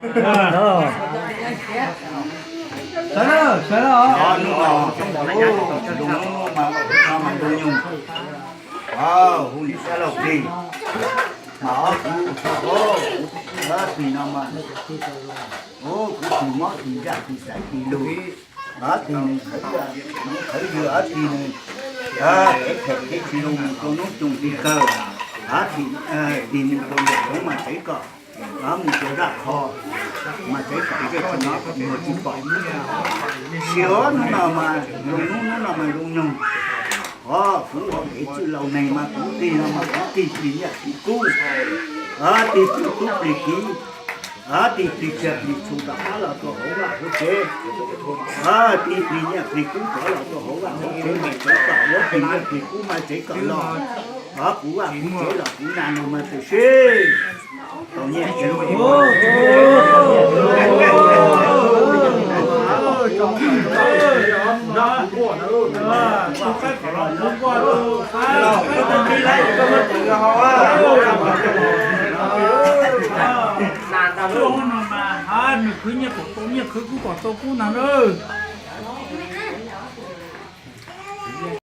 Sawv daws, sawv daws. Hnub no, hnub no mas, no mas Zoo Nyoog, hu li sab laug Plig, mas kuv, kuv tus mob tus ntsaj tus xaiv tus lug, tus nws qhwv, nws qhwv yws, tus nws phem phem tsis zoo mus rau hnub cooj ti kawg, tus nws rau nram zoov mas tseev kom mus rau zaj qho, mas tseev kom zej tsis hnov kom muag tsis pom. Tab sis hnub no mas zoo hnub, hnub no mas Zoo Nyoog, o, kuv ua kev txwj laus neeg mas kuv tig no mas kuv tig plig nyiaj plig kub, tig plig tub plig kiv, tig plig tsiaj plig txhu rov qab los rau hauv vaj hauv tsev, tig plig nyiaj plig kub rov los rau hauv vaj hauv tsev mas tseev kom, ua plig nyiaj plig kub mas tseev kom los, o, kuv vaj kuv tsev los kuv na no mas tam sim tau nyiaj tsev. Nws khwv nyiaj kom tau nyiaj, khwv kub kom tau kub ntag lauj.